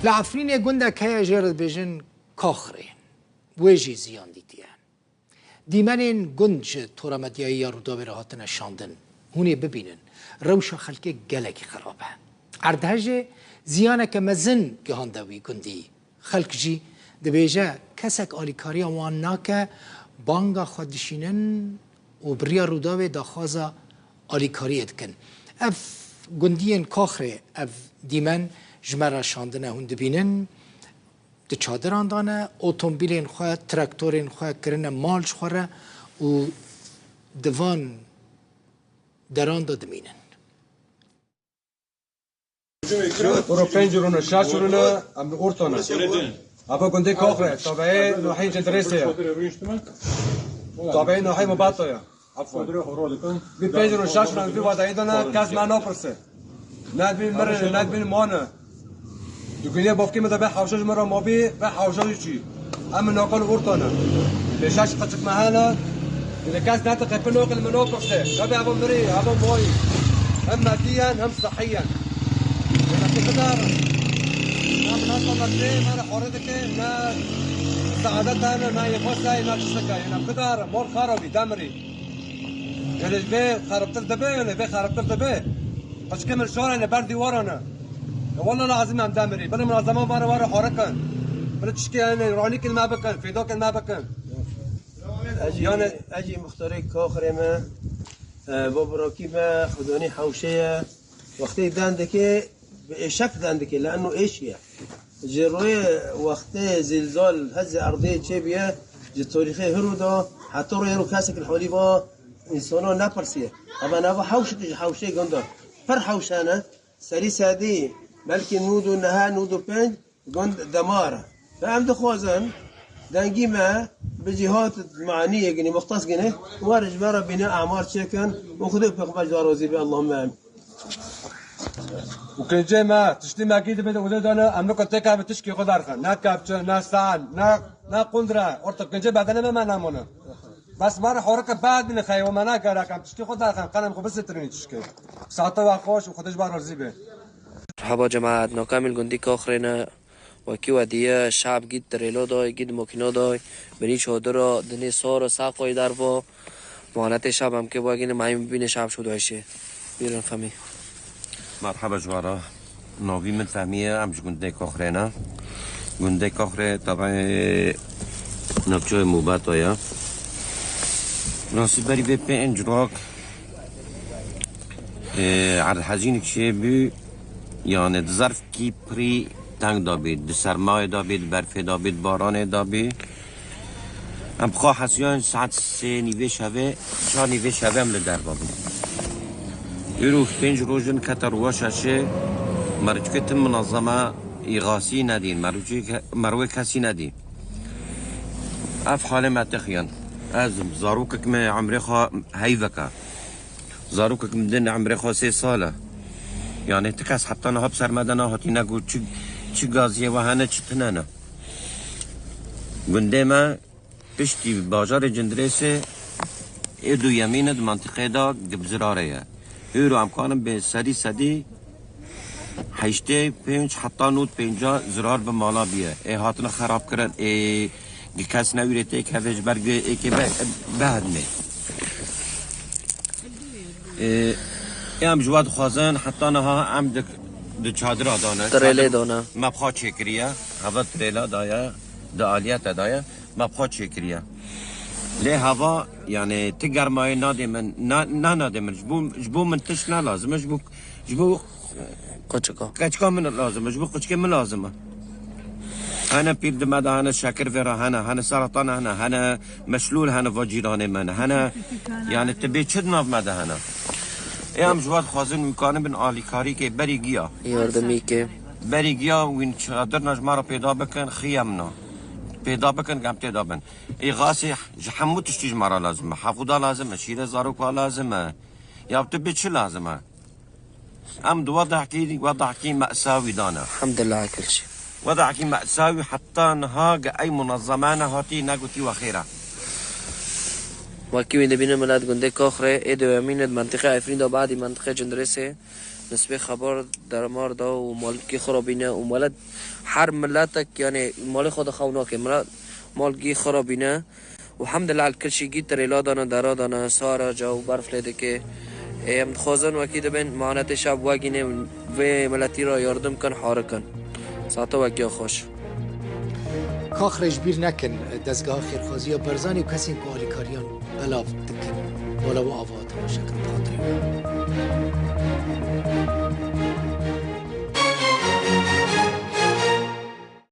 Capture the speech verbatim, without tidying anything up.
Li Efrînê gundek heye jê re dibêjin Kaxrê. Wê jî ziyan dîtiye. Dîmenên gund ji tora medyayî ya Rûdawê re hatine şandin. Hûn ê bibînin, rewşa xelkê gelekî xirab e. Erdhejê ziyaneke mezin gihande wî gundî. Xelk jî dibêje, kesek alîkariya wan nake, banga xwe dişînin û bi riya Rûdawê daxwaza alîkariyê dikin. Ev gundiyên Kaxrê, ev dîmen ji me re şandine, hûn dibînin, di çadiran de ne, otomobîlên xwe, traktorên xwe kirine mal ji xwe re û di van deran de dimînin. Ûro pênc rûne, şaş rûne, em li Urto ne. Ava gundê Kaxrê, tabeê nahiyê Cindirêsê ye. Tabeê nahiyê Mubato ye. Afwan. Vî pênc rûne, şaş rûne, vî vadayî de ne, kes me napirse. Ne dibîn mirin, ne dibîn mane. Di gundê bavkê min de vê hewşa ji min re mabî, vê hewşa jî çûyî. Em min nakan Urto ne. Pêşa ji qeçik me hene. Li kes netiqe pir naqil min napirse. Tabi eva mirî, eva mayî. Hem mediyen, hem sihiyen. Yine tu bidar. Ne bi nas me tê, ne re xwarin dike, ne saadet hene, ne yê xwe sey, ne tiştek e. Yine bidar, mor xarabî, demirî. Yine vê xerabtir dibe, yine vê xerabtir dibe. Qeçikê min şor e, li ber dîwaran e. Ya wele lazim em demirî. Bila munazeman vare vare xwarin kin. Bila tişkê, yine ranîkin me bikin, fêdakên me bikin. Ez jî, yani, ez jî muxtarê Kaxirê me, e, bo birokî me, xwedonî hewşe ye. Wextê dan dike, bi êşek dan dike, le'enno êş ye. Ji royê wextê zilzal hezê erdê çêbiye, ji tarîxê hiru da, heta royê ro kesek li holî va însana nepirsiye. Eva nava hewşek ji hewşê gunda. Pir hewşane, serî sedî, belkî nûd û nehe, nûd û pênc, Gund demar. Ve em dixwazin dengî me bi cîhat maniyê ginî, muxtas ginî, wer ji me re bîne amar çêkin û Xwedê pêxember ji wan razî be, Allahümme amin. Û kincê me, tiştî me gî dibe de ûdê dane, em niko têka bi tişkî xwe derxin. Ne kepçe, ne san, ne, ne qundre. Orta kincê bedene me, me nemone. Bes me re horike bad bine xeywe me ne gerek, em tiştî xwe derxin, qenem xwe bisitirîn tişkê. Saete we xweş û Xwedê ji wan razî be. Merhaba cemaat, nakamî li gundî Kaxrê ne. Wekî we diye, şab gît di rêlo day, gît di mokîno day, binî çodira, dinê sor e, saqoyê derva. Muhanetê şab em kê wegîne, mehîm bibîne şab şo dayşê. Bîrin Fehmî. Merhaba ji we re. Navî min Fehmî ye, em ji gundê Kaxrê ne. Gundê Kaxrê, tabi, navçeyê Mubata ye. Nasî berî vê pênc rok, e, erdhejînek çêbû, yani di zerf kî pirî teng dabî, di sermayê dabî, di berfê dabî, di baranê dabî. Em xwe hesiyan saet sê nîvê şevê, çar nîvê şevê em li derva bûn. Îro pênc roj in kete roja şeşê, mercûkê tim minezeme îxasî nedîn, mercûkê ke-, merwê kesî nedî. Ev halê me texiyan. Ez zarokek me emrê xwe heyveke. Zarokek min din emrê xwe sê sal e. Yani ti kes heta niha bi ser me de nehatî, ne got çi, çi gaziyê we hene, çi tune ne. Gundê me piştî bajarê Cindirêsê ê duyemîn e di mentiqê de gi bi zirarê ye. Îro em kanin bê serî sedî heştê pênc heta nod pênca zirar bi mala biye. Ê hatine xerabkirin, ê gi kes newîrê têkeve ji ber gi êkê be-, behedinê. Ê, em ji we dixwazin heta niha em di, di çadira dane. Di rêlê dane. Me bi xwe çêkiriye. Heva di rêla daye, di aliyete daye. Me bi xwe çêkiriye. Lê heva, yani, ti germayê nadê min, na, na nadê min. Ji bo, ji bo min tişt ne lazim e, ji bo, ji bo Qeçika. Qeçika min lazim e, ji bo qeçikê min lazim e. Hene pîr di me de, hene şekir vê re hene, hene seratan hene, hene meşlûl hene va cîranê me ne, hene, yani, ti bê çi di nav me de hene. Ê em ji we dixwazin wî karin bin alîkarîkê berî giya. Yardimîkê. Berî giya wîn çadirna ji me re pêda bikin, xiye min a. Pêda bikin, em tê de bin. Ê xasê ji hemû tiştî ji me re lazim e. Hevûda lazim e, şîrê zaroka lazim e. Ya tu bê çi lazim e? Em di wedekî, wedekî mesawî dane. Elhamdulillah, kil şey. Wedekî mesawî heta niha ge ey munezeme nehatî negotî we xêr e. Wekî wî dibîne milet gundê Kaxrê, ê dewemîne di mentiqê Efrîn de badî mentiqê Cindirêsê. Nisbê xebar dermar da û malkî xirabîne û milet, her miletek, yanî, malê xwe de xew nake. Milet malkî xirabîne û hemdillah, el kirşî gî tirêla dana, dera dana, sara ca û berf lê dike. Ê, em dixwazin wekî dibin, manetê şab wegîne û vê miletî re yardim kin, harikin. Sata wekî xweş. Kaxirê ji bîr nekin, dezgeha xêrxwaziya Barzanî û kesên ku alîkariyan belav dikin, bala û ava temaşe kin, bi xatirê we.